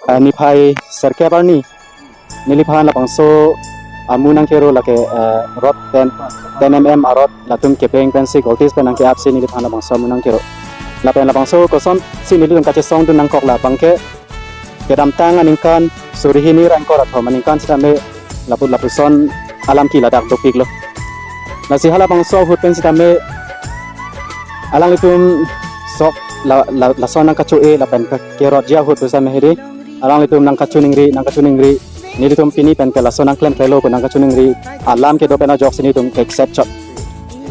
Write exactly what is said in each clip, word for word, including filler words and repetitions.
Eh, niphai sirkep arni neliphan labangso amu nangkero lake, eh, rod ten, ten M M arod latum kebeng pensi Goltis pen nangke-apsi neliphan labangso amu nangkero. Lapen labangso kosonsi nelitum kachesongdun nangkok labang ke kedamtang aningkan suri hini ra ingkoi ra thom aningkan sitame lapu lapuson alam ke ladak dopiklo. Lasi halabangso ahut pen sitame alanglitum sok la, la, lason nangkacho-e lapen ke, kerotji ahut pu sitame hedi. Alanglitum nangkachoningri, nangkachoningri. Nelitum pini pen ke lason nangklemklelo pu nangkachoningri alam kedo pen ajoksi nelitum ke accept chot.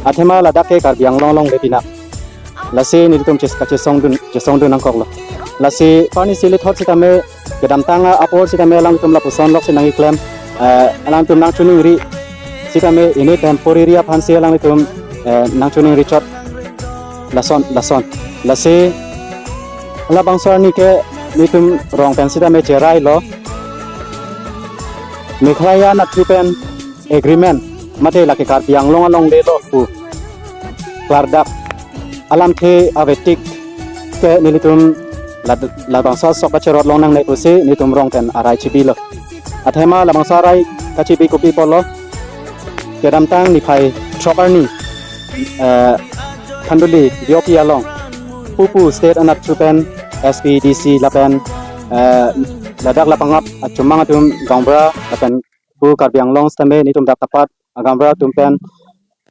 Athema ladak ke Karbi Anglong alongle pinang. Lasi nelitum ches, kachesongdun, chesongdun nangkoklo. Lasi parni si lethot sitame kedamtang apor sitame alanglitum lapuson loksi nangkeklem, eh, alanglitum nangchoningri sitame ini temporary aphansi alanglitum, eh, nangchoningri chot lason, lason. Lasi labangso arni ke nelitum rong pen sitame cherailo. Meghalaya nathu pen agreement mate lake Karbi Anglong alonglelo pu klardak alamthe avetik ke nelitum lad, labangso asok kacherot long nangne pusi nelitum rong pen arai chibilo. Athema labangso arai kachibi kopi apotlo, kedamtang niphai throk arni, eh, Khanduli B O P along pupu state anat thu pen S P, D C lapen, eh, ladak lapangap achomang atum gaonbura lapen pu Karbi Anglong sitame nelitum dak tapat agaonbura atum pen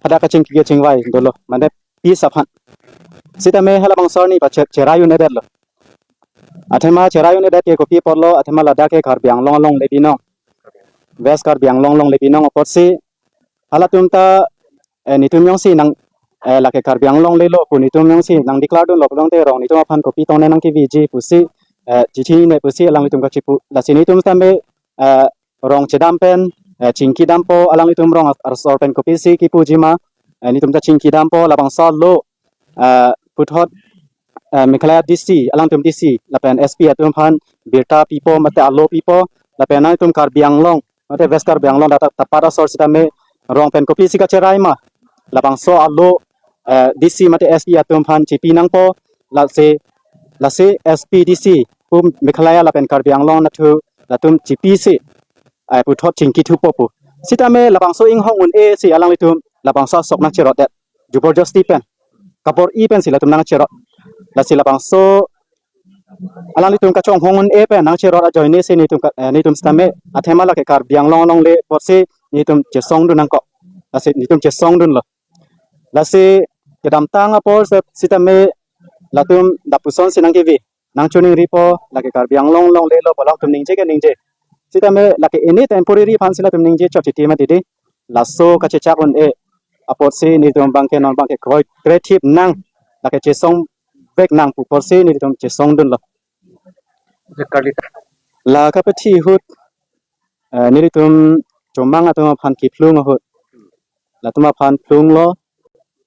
hadak kachingki kachingvai dolo, mane peace aphan. Sitame halabangso arni pache, cherai un-edetlo. Athema cherai un-edet ke kopi apotlo, athema ladak ke Karbi Anglong alongle binong, West Karbi Anglong alongle binong apotsi halatum ta, eh, nelitum jongsi nang, eh, lake Karbi Anglong alonglelo pu nelitum jongsi nang declare dunlo pulote rong nelitum aphan kopi tone nangkeviji pusi, eh, chichinine pusi alanglitum kachipu. Lasi nelitum sitame, eh, rong chedam pen, eh, chingki dampo, alanglitum rong ar, arsor pen kopisi kipuji ma, eh, nelitum ta chingki dampo, labangso alo, eh, puthot, eh, Meghalaya D C, alangtum D C lapen S P atum aphan birta pipo mate alo pipo, lapen nangtum Karbi Anglong mate West Karbi Anglong dak tapat asor sitame rong pen kopisi kacherai ma, labangso alo, eh, D C mate S P atum aphan chipi nangpo. Lasi, lasi S P, D C pu Meghalaya lapen Karbi Anglong nathu latum chipisi, eh, puthot chingki thupo pu. Sitame labangso inghong un-esi alanglitum labangso asok nangcherotdet, jubor josti pen, kabor-i pensi latum nangcherot. Lasi labangso alanglitum kachonghong un-e pen nangcherot ajoinesi nelitum ka, eh, nelitum sitame athema lake Karbi Anglong alongle apotsi nelitum chesongdun nangkok. Lasi nelitum chesongdunlo. Lasi kedamtang apor se, sitame latum lapusonsi nangkevi, nangchoningripo, lake Karbi Anglong alonglelo pu alangtum ningje ke ningje. Sitame lake ini temporary aphansi latum ningje chot chiti mati di. Laso kachechak un-e apotsi nelitum abangke non abangke kroi, kreative nang, lake chesongvek nang pu apotsi nelitum chesongdunlo. Jekarli ta. La kapathi ahut, eh, nelitum chomang atum aphan kiphlung ahut, latum aphan phlunglo.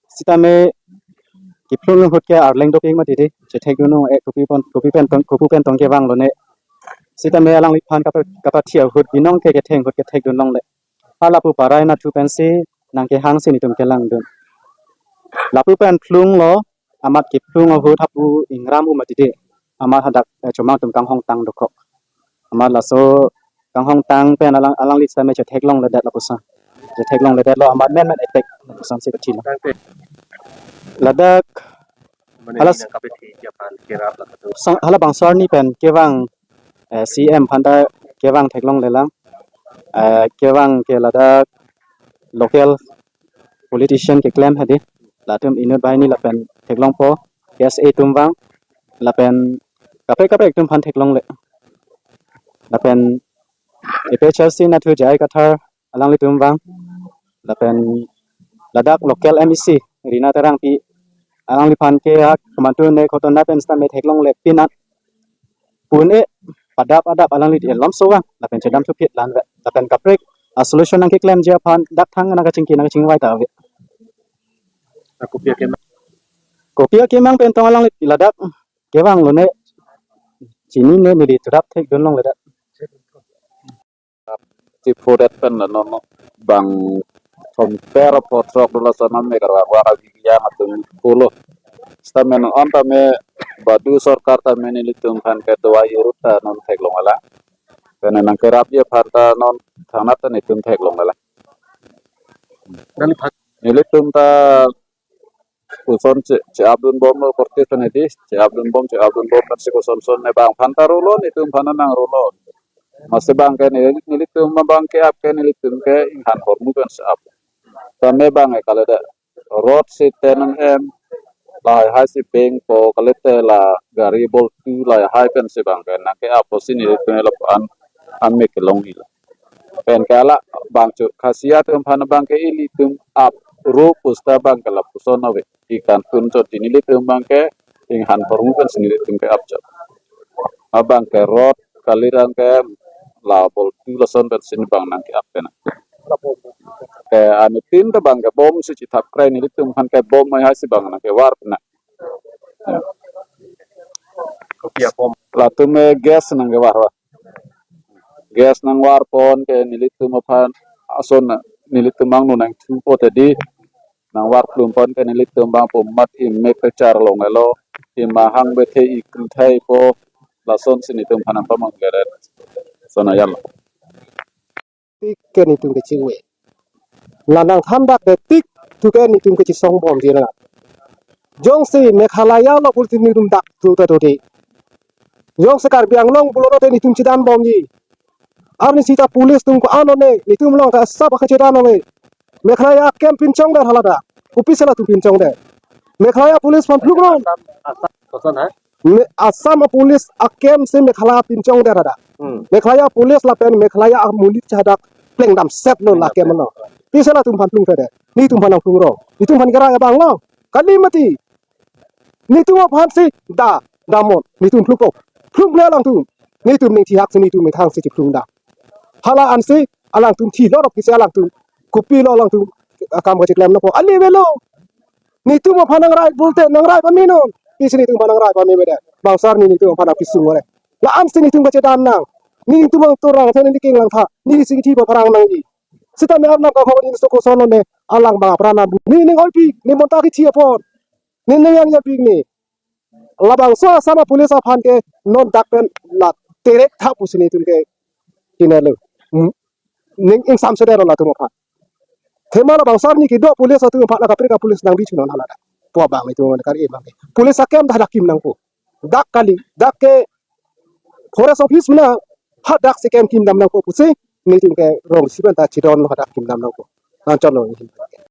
Sitame kiphlung ahut ke arleng dopik mati di, chethekdun un-e, kopi pen, kopi pen tong, kopi pen tong kevanglone. Sitame alangliphan kapa, kapathi ahut binong ke ketheng ahut kethekdun longle. Halapu parai nathu pensi nangkehangsi nelitum kelangdun. Lapu pen phlunglo, amat kiphlung ahut hapu ingram u mati di. Amat hadak, eh, chomang atum kanghongtang dokok. Amat laso kanghongtang pen alang, alangli sitame chetheklongledet lapuson. Chetheklongledetlo, amat menmen attack lapusonsi kachilo. Ladak mane halas nang kapathi aphan kerap la katu. Sang, halabangso arni pen kevang, eh, C M aphan ta kevang theklonglelang. Eh, kevang ke ladak local politician keklem hedi. Latum inut banghini lapen theklongpo, K S A atum vang, lapen kaprek kaprek atum aphan theklongle. Lapen A P H L C nathu J I Kathar alanglitum vang, lapen ladak local M A C Rina Terangpi, alangliphan ke ha kemantu ne koton na pen sitame theklongle pinat pun e padap adap alangli di lom so vang, lapen chedam thuphit lan ve, lapen kaprek a solution nangkeklemji aphan dak thang nangkachingki nangkachingvai ta ave. Kopi akemang, kopi akemang pen tong alangli ladak kevanglone, chinine, neli chedap thekdun longledet. Chipudet pen la non bang thomper apor throk dolo sonam me karwa wa ka bibiyang atum pulo. Sitame non tame badu sorkar tame nelitum aphan ke dawai irut ta non theklong alang. Kene nangkerapji aphan ta non thangnat ta nelitum theklong alang. Nelitum ta koson che, che-apdun bomlo, korte pen hedi, che-apdun bom, che-apdun bom pensi koson son ne bang aphan ta rolo, nelitum aphan nangrolo. Masi bang ke neli, nelitum abang ke ap ke nelitum ke inghan hormu pensi ap. Tame bang ke kalite rod si tenang em, lahai hai si bengpo, kalite la gari boltu lahai hai pensi bang ke nangke-ap pusi nelitum lapu-an amek kelong hila. Pen ke labang chu khasi atum aphan bang ke ilitum ap ro pusta bang ke lapuson ave. Ikan tun chot di nelitum bang ke inghan hormu pensi nelitum ke ap chot. Abang ke rod kali rang ke la boltu lason pensi bang nangke-ap pen. Ke anuttin ta bang ke bom si chithap krai nelitum aphan ke bom mai hai si bang nangkevar pen. Ya. Kopi a bom? Latum eh gas nangkevar va. Gas nangvar pon ke nelitum aphan ason nelitum angno nangthupo tadi nangvar plum pon ke nelitum bang pu mat imek kechar long elo, imahang bethe ikru thaipo, lasonsi nelitum aphan nangpamang geret. Sona yam. Tik ke nelitum kechingwe. La nangthan dak de tik tu ke nelitum kechesong bomji na. Jongsi Meghalaya lo pulote nelitum dak tu ta tu di. Jongsi Karbi Anglong pulote nelitum chedan bomji. Arni sita police atum ko-an one, nelitum along ke asap akachedan ave. Meghalaya akem pinchongdet hala dak. Kopisi latum pinchongdet? Meghalaya police aphan phluknon. Assam, Assam, koson ha? Me-, Assam police akem si Meghalaya pinchongdet hala dak. Hmm. Meghalaya police lapen Meghalaya amonit cha dak plengdam set lo la akem lo. Pisi latum aphan phlukdet? Nelitum aphan nangphluknon. Nelitum aphan kerai abang lo. Kali mati. Nelitum aphan si da, damnon, nelitum phlukpo. Phlukle alangtum. Nelitum ning thihak si nelitum methang si chiphlukdam. Hala ansi alangtum thi lorok kisi alangtum. Kopilo alangtum akam kacheklem nangpo. Ali avelo. Nelitum aphan nangrai pulote nangrai pamenon. Pisi nelitum aphan nangrai pame medet? Bang sar ni nelitum aphan nangpisung ore. La ansi nelitum kachedan nang. Nelitum angtur nang, nelitum king langtha. Neli si kithi paparang nangji. Sitame arnam kavok ni so koson ne alang bang apran abu. Neli ning oipi, neli bonta kithi apor. Neli ning yang yapik ni. Labangso Assam police aphan ke non dak pen la terek thap pusi nelitum ke kinelo. Hmm. Ning ingsamsedet latum aphan. Thema labangso arni kedo police atum aphan la kaprek apolice nangbi chunon hala dak. Pu abang nelitum kar-e abang ke. Police akem dak dak kim nangpo. Dak kali, dak ke forest office mena hadak si kem kimdam nangpo pusi nelitum ke rong siban ta chidon lo hadak kimdam nangpo. Nangchon lo.